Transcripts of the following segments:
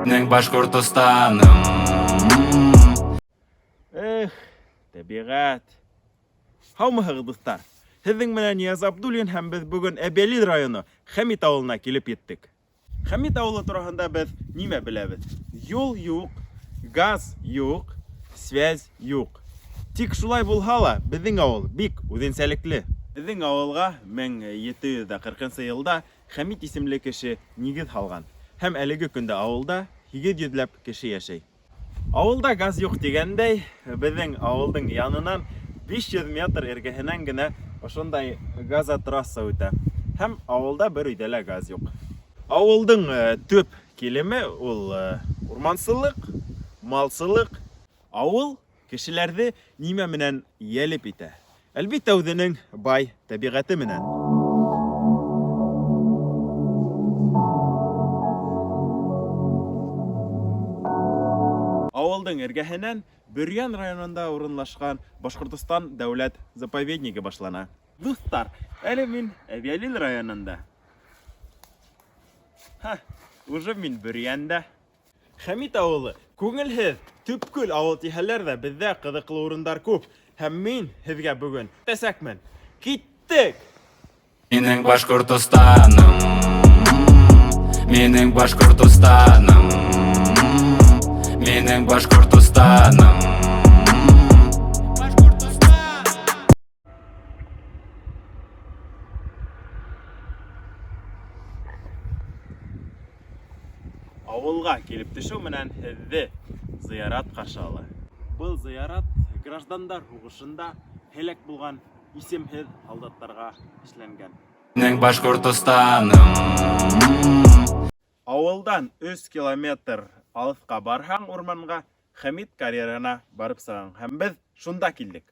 Минең Башҡортостаным. Эх, тәбиғәт. Һаумыһығыҙ, дуҫтар. Һеҙҙең менән Нияз Абдуллин һәм беҙ бөгөн Әбйәлил районы Хәмит ауылына килеп еттек. Хәмит ауылы тураһында беҙ нимә беләбеҙ? Юл юҡ, газ юҡ, связь юҡ. Тик шулай булһа ла, беҙҙең ауыл бик үҙенсәлекле. Беҙҙең ауылға 1740 йылда Хәмит исемле кеше нигеҙ һалған. Һәм әлеге көндә ауылда 800 ләп кеше йәшәй. Ауылда газ юҡ тигәндәй, беҙҙең ауылдың янынан 500 метр эргәһенән генә ошондай газотрасса үтә. Һәм ауылда бер өйҙә лә газ юҡ. Ауылдың төп килеме ул урмансылыҡ, малсылыҡ. Ауыл кешеләрҙе нимә менән йәлеп итә? Әлбиттә, үҙенең бай тәбиғәте менән. Ауылдың эргәһенән Бөрйән районында урынлашҡан Башҡортостан дәүләт заповеднигы башлана. Дуҫтар, әле мин Әбйәлил районында. Ха, уже мин Бөрйәндә. Хәмит ауылы күңелһеҙ, төпкөл ауыл тиһәләр ҙә, беҙҙә ҡыҙыҡлы урындар күп. Һәм мин һеҙгә бөгөн әйтәсәкмен. Киттек! Минең Башҡортостаным. Минең Башҡортостаным. Минең Башҡортостаным. Ауылға килеп төшөү менән һеҙҙе зыярат ҡаршы ала. Был зыярат граждандар һуғышында һәләк булған исемһеҙ һалдаттарға эшләнгән. Минең Башҡортостаным. Ауылдан 3 километр алыҫҡа барһаң урманға, Хәмит карьерына барып сығаң. Һәм беҙ шунда килдек.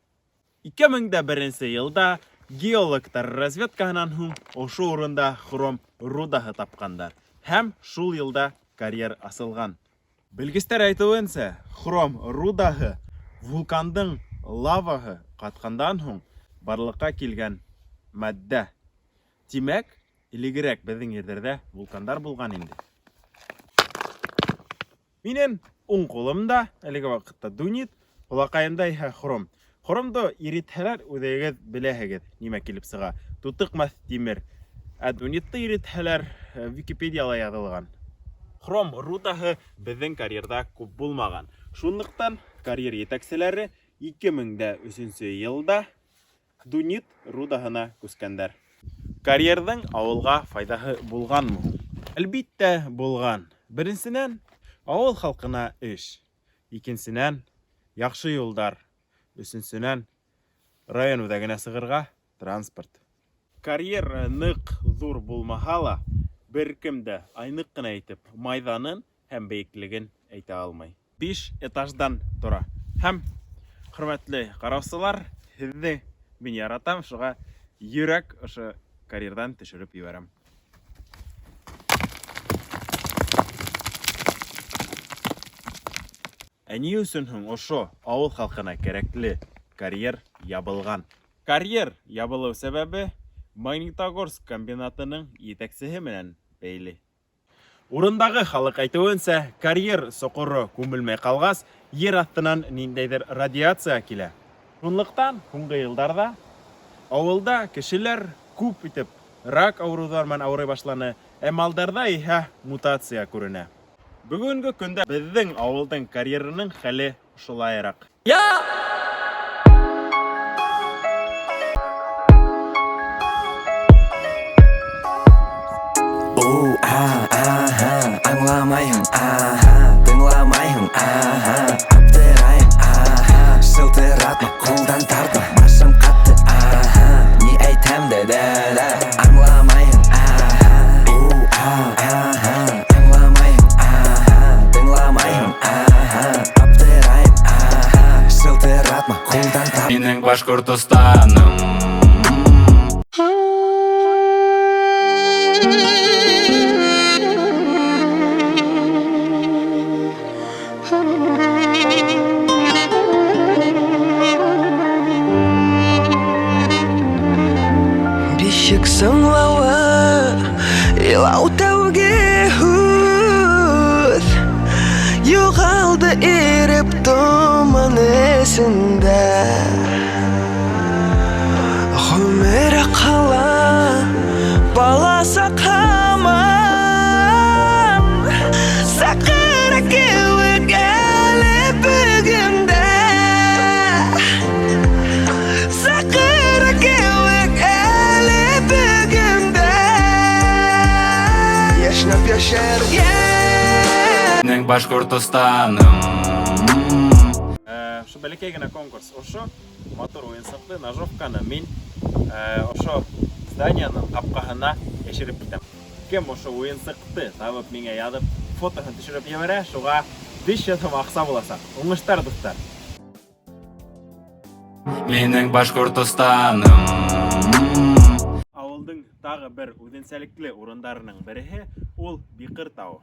2001 йылда геологтар разведкаһынан һуң ошо урында хром рудаһы тапҡандар. Һәм шул йылда карьер асылған. Белгестәр әйтеүенсә, хром рудаһы вулкандың лаваһы ҡатҡандан һуң барлыҡҡа килгән матдә. Тимәк, элегерәк беҙҙең ерҙәрҙә вулкандар булған инде. Минең уң ҡулымда әлеге ваҡытта дунит, ҡулаҡайымда иһә хром. Хромды иретһәләр, үҙегеҙ беләһегеҙ, нимә килеп сыға. Тутыҡмаҫ тимер. Ә дунитты иретһәләр, Википедияла яҙылған. Хром рудаһы беҙҙең карьерҙа күп булмаған. Шунлыҡтан карьер етәкселәре 2003 йылда дунит рудаһына күскәндәр. Карьерҙың ауылға файҙаһы булғанмы һуң? Әлбиттә, булған. Беренсенән, ауыл халҡына эш. Икенсенән, яҡшы юлдар. Өсөнсөнән, район үҙәгенә сығырға транспорт. Карьер ныҡ ҙур булмаһа ла, бер кем дә айныҡ ҡына итеп майҙанын һәм бейеклеген әйтә алмай. 5 этаждан тора. Һәм, хөрмәтле ҡараусылар, һеҙҙе мин яратам, шуға йөрәк ошо карьерҙан төшөрөп ебәрәм. Ә ни өсөн һуң ошо ауыл халҡына кәрәкле карьер ябылған? Карьер ябылыу сәбәбе Магнитогорск комбинатының етәксеһе менән бәйле. Урындағы халыҡ әйтеүенсә, карьер соҡоро күмелмәй ҡалғас, ер аҫтынан ниндәйҙер радиация килә. Шунлыҡтан һуңғы йылдарҙа ауылда кешеләр күп итеп рак ауырыуҙар менән ауырый башланы, ә малдарҙа иһә мутация күренә. Бөгөнгө көндә беҙҙең ауылдың карьерының хәле ошолайыраҡ. У, а, аха, аңламайһың, аха, тыңламайһың, аха, аптырайым, аха, шылтыратма, ҡулдан тартма, башым ҡатты, аха, ни әйтәм дә, дә, дә, аңламайһың, аха, у, а, аха, аңламайһың, аха, тыңламайһың, аха, аптырайым, аха, шылтыратма, ҡулдан тартма. Минең Башҡортостаным. Бишек сыңлауы, илау тәүге һүҙ. Юғалды иреп томан эсендә. Ғүмер ҡала, бала саҡ һаман. Саҡыра кеүек әле бөгөн дә. Саҡыра кеүек әле бөгөн дә. Йәшнәп йәшәргә. Минең Башҡортостаным. Ошо бәләкәй генә конкурс. Ошо матур уйынсыҡты, ножовканы мин ошо зданияның ҡапҡаһына йәшереп китәм. Кем ошо уйынсыҡты табып миңә яҙып, фотоһын төшөрөп ебәрә, шуға 500 һум аҡса буласаҡ. Уңыштар, дуҫтар! Минең Башҡортостаным. Ауылдың тағы бер үҙенсәлекле урындарының береһе ул Биҡыр тауы.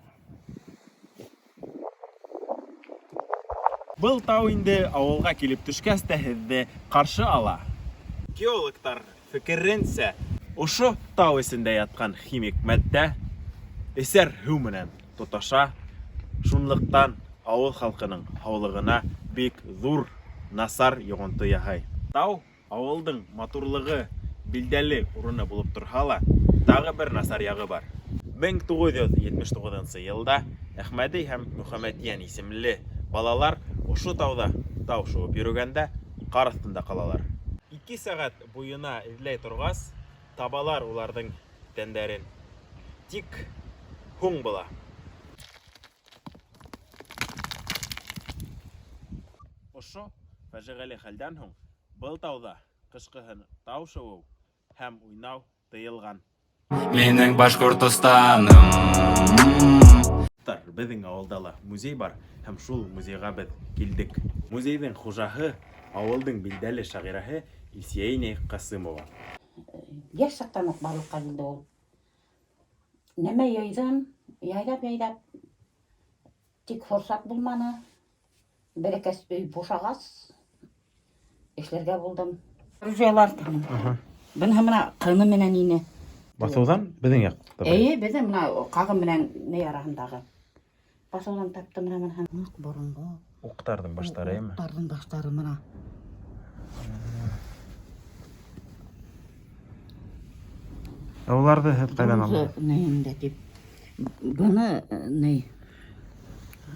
Был тау инде ауылға килеп төшкәс тә һеҙҙе ҡаршы ала. Геологтар фекеренсә, ошо тау эсендә ятҡан химик матдә эсәр һыу менән тоташа, шунлыҡтан ауыл халҡының һаулығына бик ҙур насар йоғонто яһай. Тау ауылдың матурлығы билдәле урыны булып торһа ла, тағы бер насар яғы бар. 1979 йылда Әхмәди һәм Мөхәммәтйән исемле балалар ошо тауҙа тау шыуып йөрөгәндә ҡар аҫтында ҡалалар. 2 сәғәт буйына эҙләй торғас, табалар уларҙың тәндәрен. Тик һуң була. Ошо фажиғәле хәлдән һуң был тауҙа ҡышҡыһын тау шыуыу һәм уйнау тыйылған. Минең Башҡортостаным. Дуҫтар, беҙҙең ауылда ла музей бар, һәм шул музейға беҙ килдек. Музейҙың хужаһы ауылдың билдәле шағираһы Илсиә инәй Ҡасымова. Йәш саҡтан уҡ барлыҡҡа килде ул. Нәмә йыйҙым, яйлап-яйлап. Тик форсат булманы. Бәләкәс өй бушағас, эшләргә булдым. Ружьялар. Быныһы мына ҡыны менән ине. Баҫыуҙан беҙҙең яҡта. Эйе, беҙҙең мына ҡағы менән ни араһындағы. Баҫыуҙан таптым мына быныһын. Ныҡ боронғо. Уҡтарҙың баштары, әйме? Уҡтарҙың баштары мына. Ә уларҙы һеҙ ҡайҙан алдығыҙ? Нейендә тип. Быны ни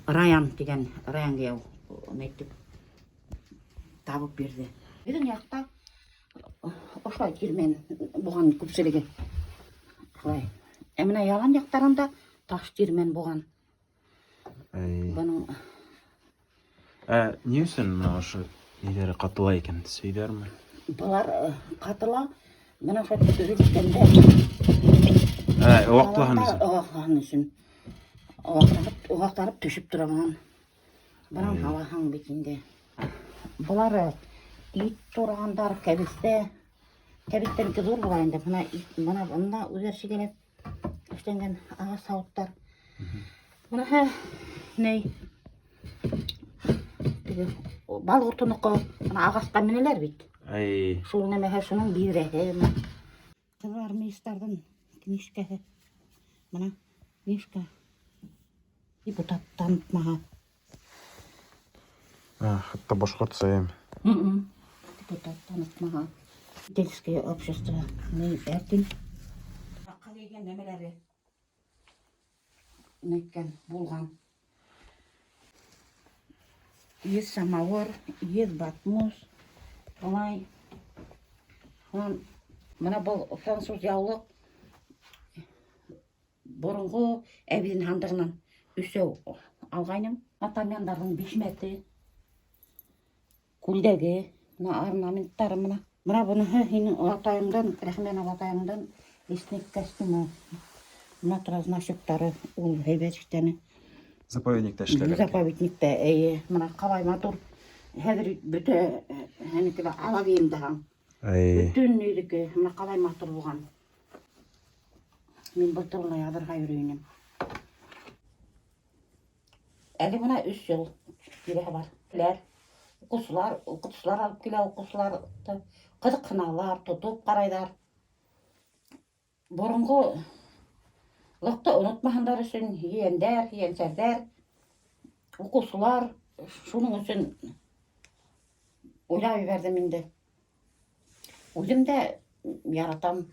Раян тигән, Раян кейәү ни тип табып бирҙе. Беҙҙең яҡта ошолай тирмән булған күпселеге. Шулай. Ә мына ялан яҡтарында таш тирмән булған. Бының Ә ни өсөн мына ошо ниҙәре ҡатыла икән? Сөйҙәрме? Былар ҡатыла, мына шулай өҙөлгәндә. Ә, ваҡлаһын өсөн. Ваҡлаһын өсөн. Ваҡланып, ваҡланып төшөп тора бынан. Бынан һалаһың бит инде. Былар ит турағандар, кәбеҫтә. Кәбеҫтәнеке ҙур була инде. Мына ит, мына бында үҙәр эшләнгән ағас һауыттар. Быныһы ни? Теге балғортоноҡо, мына ағасҡа менәләр бит. Ай. Шул нәмәһе, шуның биҙрәһе. Ҡыҙыл армеецтарҙың книжкаһы. Мына книжка. Депутат танытмаһа. Хатта башҡортса эм. Депутат танытмаһа. Тельское общество. Ни әртил. Аҡҡа кейгән нәмәләре. Ниткән булған. Йөҙ самауыр, йөҙ батмус. Былай. Шунан мына был француз яулыҡ боронғо әбейҙең һандығынан өсәү алғайным. Атамяндарҙың бишмәте, күлдәге, мына орнаменттары мына. Мына быныһы һинең атайыңдан, Рәхмән атайыңдан лесник костюмы. Мына тора значоктары, ул һәйбәт эшләне. Заповедникта эшләгән. Заповедникта, эйе, мына ҡалай матур. Хәҙер бөтә һәнеке лә ала кейемдә һаң. Ай. Бөтөн өйҙөкө, мына ҡалай матур булған. Мин былтыр уны яҙырға йөрөй инем. Әле бына 3 йыл тирәһе бар. Ләр, уҡыусылар, уҡытыусылар алып килә уҡыусыларҙы. Ҡыҙыҡһыналар, тотоп ҡарайҙар. Боронғо лыҡты онотмаһындар өсөн ейәндәр, ейәнсәрҙәр Уҡыусылар, шуның өсөн уйлап ебәрҙем инде. Үҙем дә яратам,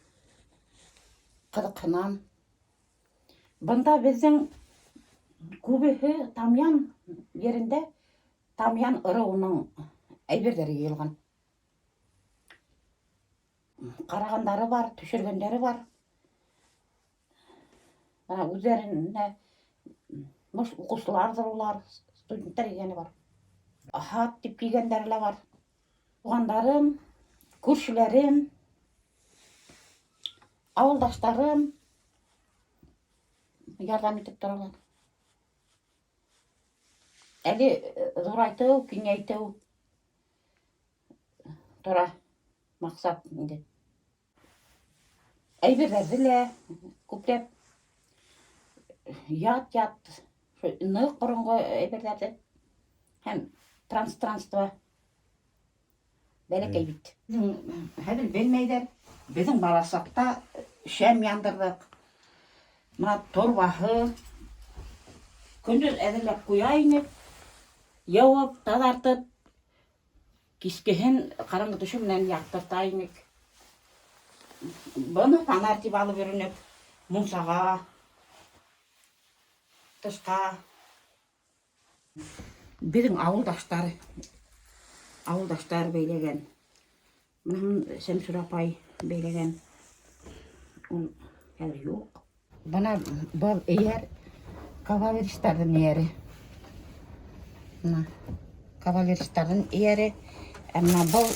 ҡыҙыҡһынам. Бында беҙҙең күбеһе Тамъян ерендә Тамъян ырыуының әйберҙәре йыйылған. Ҡарағандары бар, төшөргәндәре бар. Бына үҙҙәренә, может, уҡыусыларҙыр улар, студенттар килгәне бар. Хат тип килгәндәре лә бар. Туғандарым, күршеләрем, ауылдаштарым ярҙам итеп торалар. Әле ҙурайтыу, киңәйтеү тора маҡсат инде. Әйберҙәрҙе лә күпләп ят-ят ныҡ боронғо әйберҙәрҙе һәм пространство бәләкәй бит. Хәҙер белмәйҙәр. Беҙҙең бала саҡта шәм яндырҙыҡ. Бына торбаһы көндөҙ әҙерләп ҡуя инек. Йыуып, таҙартып, кискеһен ҡараңғы төшөү менән яҡтырта инек. Быны фонарь тип алып йөрөнөк. Мунсаға, тышҡа. Беҙҙең ауылдаштар бәйләгән. Бына Шәмсүр апай бәйләгән. Ул хәҙер юҡ. Бына был эйәр кавалеристарҙың эйәре. Бына кавалеристарҙың эйәре. Ә бына был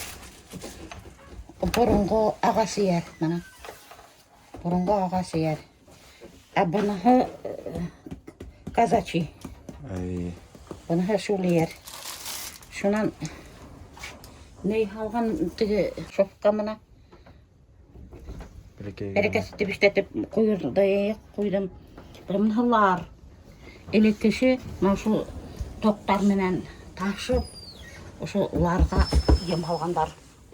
боронғо ағас эйәр. Бына боронғо ағас эйәр. Ә быныһы казачий. Ай. Быныһы шул эйәр. Шунан ней һалған теге шовка мына. Бәләкәй. Бәрәкәс итеп эшләтеп ҡуйҙым. Быныһылар. Элек кеше мына шул тоҡтар менән ташып, ошо уларға ем һалғандар.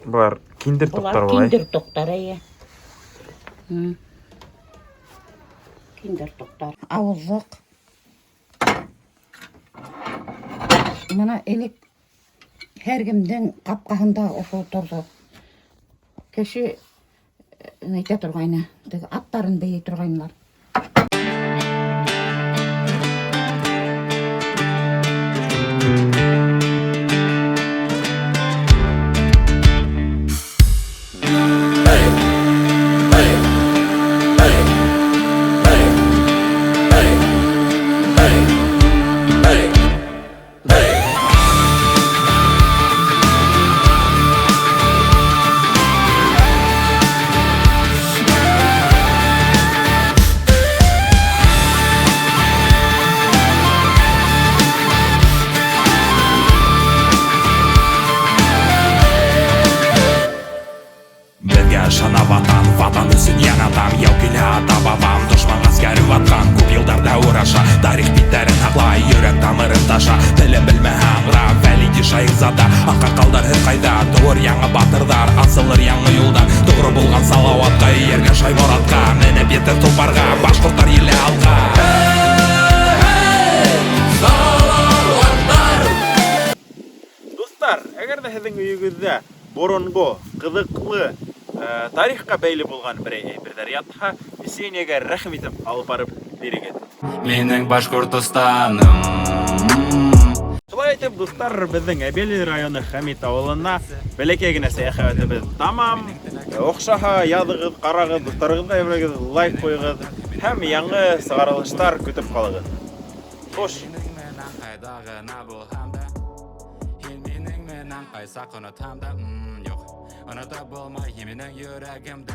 Былар киндер Улар тоҡтар былай. киндер тоҡтар, эйе. Киндер тоҡтар. Ауыҙлыҡ. Мына элек һәр кемдең ҡапҡаһында ошо торҙо. Кеше әйтә торғайны, теге аттарын бейей торғайнылар. Беҙгә ышана ватан, ватан өсөн яратам. Яу килһә ата-бабам, дошман ғәскәре ватҡан. Күп йылдар дәүер аша, тарих биттәрен һаҡлай, йөрәк тамырын таша. Телен белмәһә аңра, Вәлиди Шәйехзада. Аҡһаҡалдар һеҙ ҡайҙа? Тыуыр яңы батырҙар, асылыр яңы юлдар. Тоғро булған Салауатҡа, эйәргән Шайморатҡа, менеп етер толпарға, башҡорттар иле алға. Дуҫтар, әгәр ҙә һеҙҙең өйөгөҙҙә боронғо, ҡыҙыҡлы, тарихҡа бәйле булған берәй әйберҙәр ятһа, Есениягә рәхим итеп алып барып бирегеҙ. Минең Башҡортостаным. Шулай итеп, дуҫтар, беҙҙең Әбйәлил районы Хәмит ауылына бәләкәй генә сәйәхәтебеҙ тамам. Оҡшаһа, яҙығыҙ, ҡарағыҙ, дуҫтарығыҙға ебәрегеҙ, лайк ҡуйығыҙ һәм яңы сығарылыштар көтөп ҡалығыҙ. Хуш! Һинең менән ҡайҙа ғына булһам да, һин минең менән ҡайсаҡ онотһам да, юҡ, онотоп булмай минең йөрәгемде.